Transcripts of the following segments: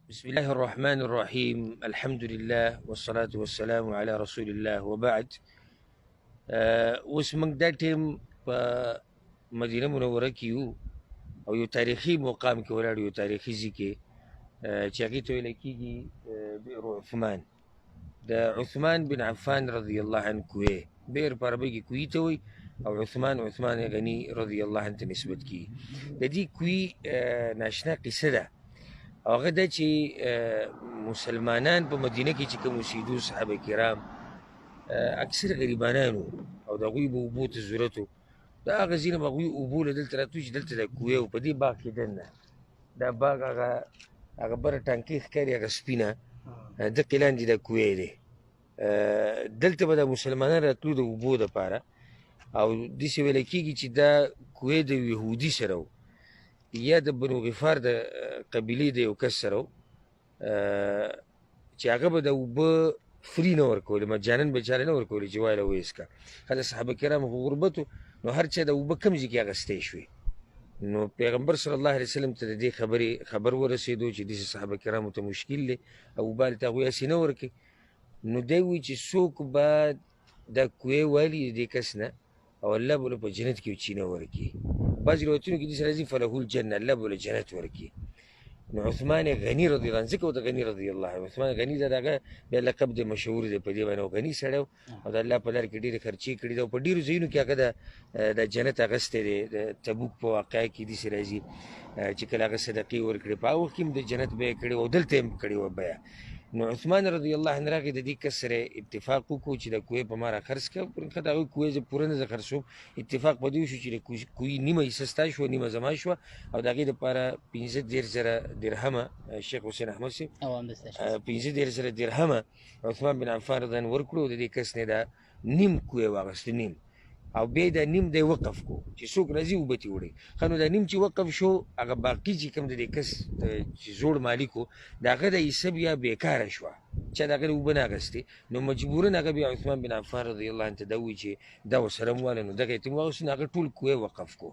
بسم الله الرحمن الرحيم، الحمد لله والصلاة والسلام على رسول الله وبعد. اوس موږ دا ټیم په مدینه منوره کې یو او یو تاریخي مقام کې ولاړ یو، تاریخي ځای کې چې هغې ته ویل کېږي بئر عثمان، د عثمان بن عفان رضی الله عنه کوی. بئر په عربۍ کې کوی ته وایي او عثمان عثمان غني رضی الله عنه ته نسبت کېږي. د دې کوی ناشنا قصه ده، او هغه دا چې مسلمانان په مدینه کې چې کوم اوسېدو صحابه کرام اکثر غریبانان وو او د هغوی به اوبو ته ضرورت و. د هغه ځای نه به هغوی اوبو له دلته راتلو چې دلته د کوی و، په دې باغ کې دننه دا باغ هغه بره ټانکۍ ښکاري، هغه سپینه دقې لاندې دا کوی دی. دلته به د مسلمانان راتلو د اوبو دپاره، او داسې ویل کېږي چې دا کوی د یهودي سره و یا د بنو غفار د قبیلې د یو کس سره و، چې هغه به د اوبه فري نه ورکولې، مجانن به چاله نه ورکولې چې وایله ویې څکه. ښه صحابه کرامو خو غربت و، نو هر چا د اوبه کم ځای کې اخیستی شوې. نو پیغمبر صلی الله علیه وسلم ته د دې خبرې خبر ورسېدو چې داسې صحابه کرامو ته مشکل دی او اوبه هلته هغوی هسې نه ورکوي. نو دی وایي چې څوک به دا کوی والي د دې کس نه او الله به له په جنت کې یو چینه ورکړي. بعضې روایتونو کې داسې راځي فله الجنه، الله به له جنت ورکړي. نو عثمان غني رضی الله عنه، ځکه ورته غني رضی الله عنه، عثمان غني دا د هغه بیا لقب دی مشهور دی په دې باندې، او غني سړی و او د الله په لار کې ډېرې خرچې کړي دي او په ډېرو ځایونو کې هغه د جنت اخیستی دی. د تبوک په واقعه کې داسې راځي چې کله هغه صدقې ورکړې په هغه وخت کې هم د جنت بیه کړې وه او دلته یې هم کړې وه بیه. نو عثمان رضی الله عنه راغی د دې کس سره اتفاق وکړو چې د کوی په ما را خرڅ کړه. ښه د هغوی کوی زه پوره نه زه خرڅوم. اتفاق په دې وشو چې د کوی نیمه حصه ستا شوه نیمه زما شوه، او د هغې دپاره 35,000 درهمه شیخ حسین احمد صاحب 35,000 درهمه عثمان بن عفان رضی الله عنه ورکړو. د دې کس نه دا نیم کوی واغست نیم، او بیا دا نیم دی وقف کو چې څوک راځي اوبه ترې وړي. ښه نو دا نیم چې وقف شو هغه باقي چې کوم د دې کس چې زوړ مالک و د هغه د حصه بیا بېکاره شوه، چا د هغه اوبه نه اخیستې. نو مجبوراً هغه بیا عثمان بن عفان رضی الله عنه ته دا ووایي چې دا ورسره هم واله، نو دغه یې ترې واخیست، نو هغه ټول کوی وقف کو.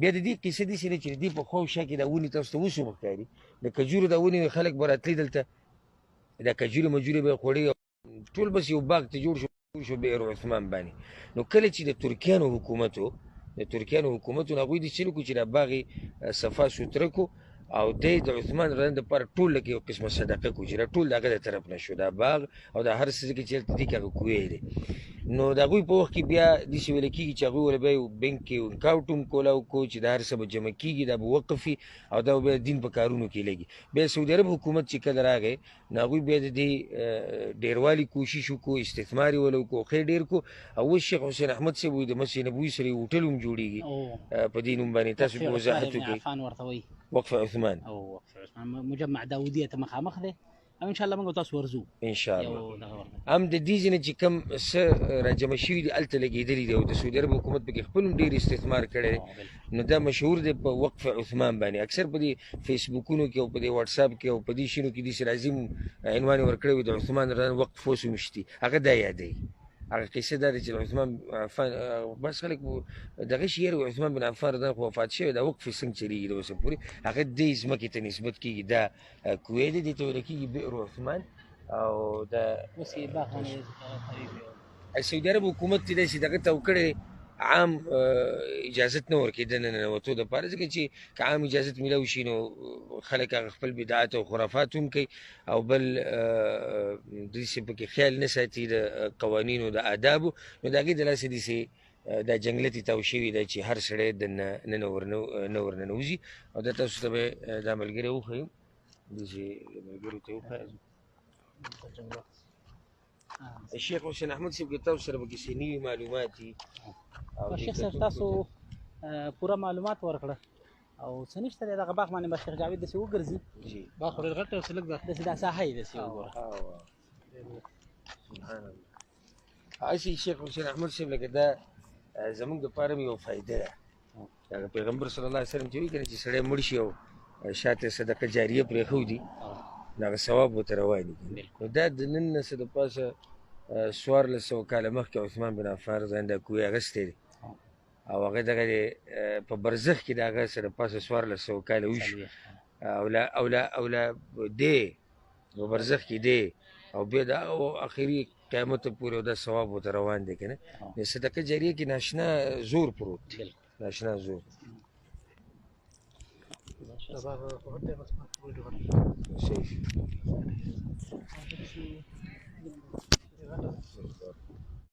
بیا د دې قصه داسې ده چې د دې په خوا او شا کې دا ونې تاسو ته اوس هم ښکاري، د کجورو دا ونې خلک به راتلي دلته، دا کجورې مجورې به یې خوړې، ټول بس یو باغ ته جوړ شو بئر عثمان باندې. نو کله چې د ترکیانو حکومت و، د ترکیانو حکومت و، نو هغوی داسې چل وکړو چې دا باغ یې صفا سوتره کړو او دی د عثمان رضی الله دپاره ټول لکه یو قسمه صدقه کړو چې دا ټول د هغه د طرف نه شو، دا باغ او دا هر څه ځکه چې هلته دې کې هغه کوی دی. نو د هغوی په وخت کې بیا داسې ویل کېږي چې هغوی ورله بیا یو بینک کې یو اکاونټ هم کولاو کړو چې دا هر څه به جمع کېږي، دا به وقف وي او دا به بیا دین په کارونو کې لګي. بیا سعودي عرب حکومت چې کله راغی نو هغوی بیا د دې ډېروالي کوشش وکړو، استثمار یې ورله وکړو، ښه یې ډېر کړو. او اوس شیخ حسین احمد صاحب وایي د مسجد نبوي سره یو هوټل هم جوړېږي په دې نوم باندې. تاسو به وضاحت وکړئ. وقف عثمان. او وقف عثمان مجمع داودیه ته مخامخ دی، او ان شاء الله موږ تاسو ورځو ان شاء الله. هم د دې ځای نه چې کوم څه راجمع شوي دي هلته لګېدلي دي، او د سعودي عرب حکومت پکې خپل هم ډېر استثمار کړی دی. نو دا مشهور دی په وقف عثمان باندې. اکثر په دې فیسبوکونو کې او په دې واتساپ کې او په دې شینو کې داسې راځي عنوان یې ورکړی وي د عثمان رضی الله وقف اوس هم شتي. هغه دا یادوي. هغه قصه دا ده چې عثمان عفان بس خلک دغه شي یاره عثمان بن عفان رضی الله وفات شوی، دا وقف یې څنګه چلېږي د اوسه پورې؟ هغه دې ځمکې ته نسبت کېږي. دا کوی دی، دې ته ویل کېږي بئر عثمان. او دا اوس یې باغ سعودي عرب حکومت چې داسې دغه ته وکړی عام اجازت نه ورکوي د ننوتو دپاره، ځکه چې که عام اجازت میلاو شي نو خلک هغه خپل بدعات او خرافات هم کوي، او بل داسې پکې خیال نه ساتي د قوانینو د آدابو. نو د هغې د لاسه داسې دا جنګله ترې تاو شوې ده چې هر سړی د ننه ورننوځي. او دا تاسو ته به دا ملګری وښیم، داسې ملګرو ته وښیم. شیخ حسین احمد صاحب که تاسو سره به کیسې نوي معلومات دي. شیخ صاحب تاسو پوره معلومات ورکړه او څه نشته دی دغه باغ باندې به شیخ جاوید داسې وګرځي. باغ خو ډېر غټ دی، اوس لږ ده داسې دا ساحه یې داسې وګوره. سبحان الله. هسې شیخ حسین احمد صاحب لکه دا زموږ دپاره هم یو فایده ده. هغه پیغمبر صلی الله علیه وسلم چې وایي که نه چې سړی مړ شي او شاته صدقه جاریه پرېښودي نو هغه ثواب ورته روان دي. نو دا د نن نه څه د پاسه 1400 کاله مخکې عثمان بن عفان رضی الله عنه دا کوی اخیستی دی، او هغه دغه دی په برزخ کې د هغه څه د پاسه 1400 کاله وشو. او لا او لا او لا دی په برزخ کې دی، او بیا د اخري قیامت پورې دا ثواب ورته روان دی که نه. د صدقه جاریه کې ناشنا زور پروت دی، ناشنا زور. صحیح.